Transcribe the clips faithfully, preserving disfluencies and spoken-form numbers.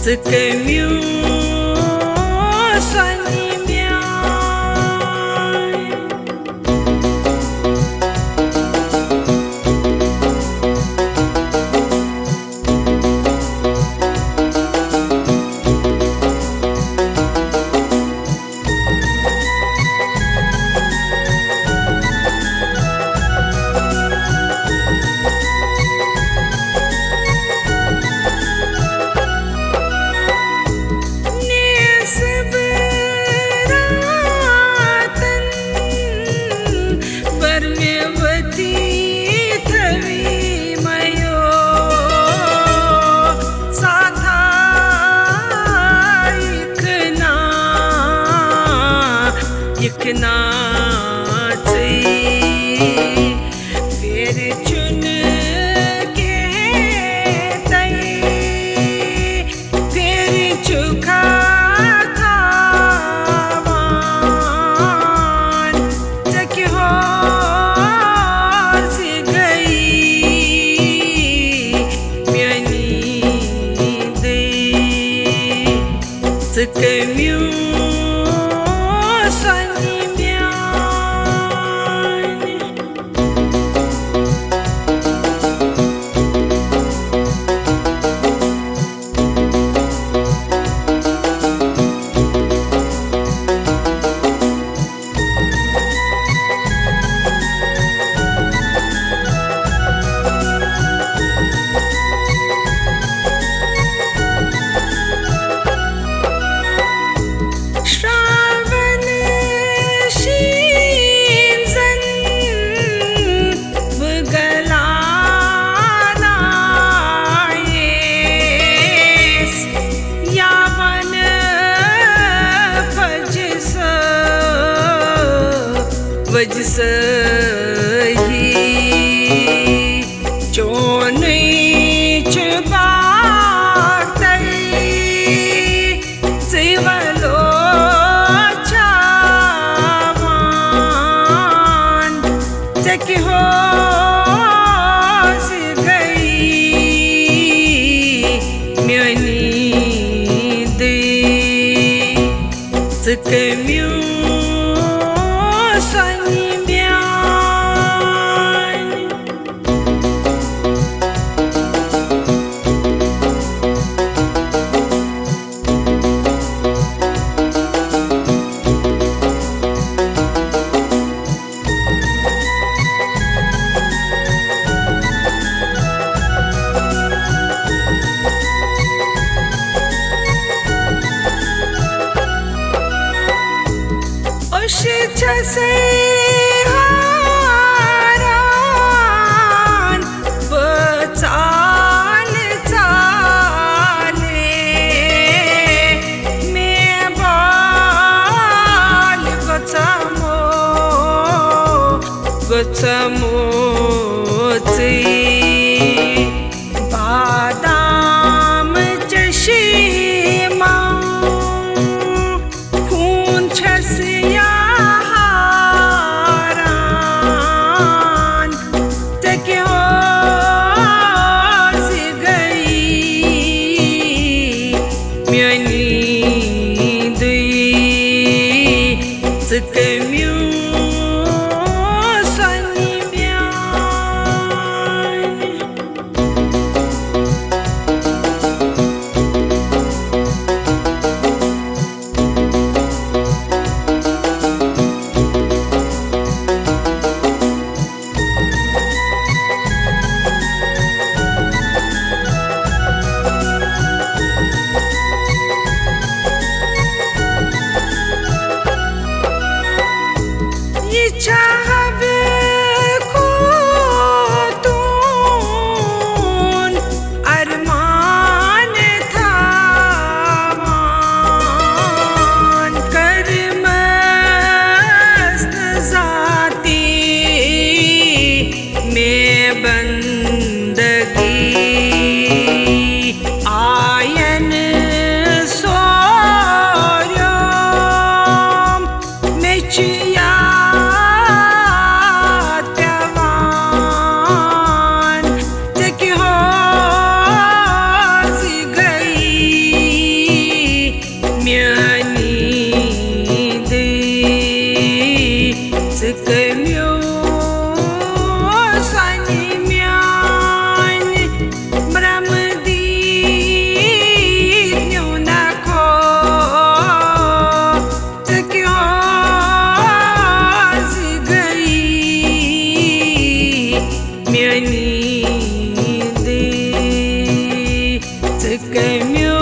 ژٕ کٔمِو سۄنہِ میٛانہِ۔ نیصب راتن بر مےٚ ؤتی تھوی میو ساتھا، یِکھ نا، یِکھ نا ژٕے۔ پھر چھُنہٕ کینٛہہ تۄہہِ، پھر چھُکھا تھاوان۔ ژےٚ کیٛاہ حظ گٔیی میٛٲنی دٔے؟ ژٕ کٔمِو سۄنہِ میٛانہِ؟ شراون شین زن بہٕ گلان آیس، یا ونہٕ پھجہِ سٲ وجہِ سٲہی۔ چونُے چھُ باغ تۄہہِ، ژٕے ولو چھاوان۔ ژےٚ کیٛاہ حظ گٔیی میٛٲنی دٔے؟ ژٕ کٔمِو سۄنہِ میٛانہِ؟ أچھ چھَسے حٲران بہٕ ژالہِ ژالہِ، مےٚ بال گوٚژھا مو-، گوٚژھا موژٕے۔ بادام چشمہ خوٗن چھَس یاہاران، ژےٚ کیٛاہ حظ گٔیی میٛٲنی دٔے؟ ژٕ کٔمِو سۄنہِ میٛانہِ؟ نیٖندٕے، ژٕ کٔمِو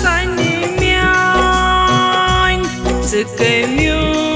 سَنہِ میٛانۍ، ژٕ کٔمِو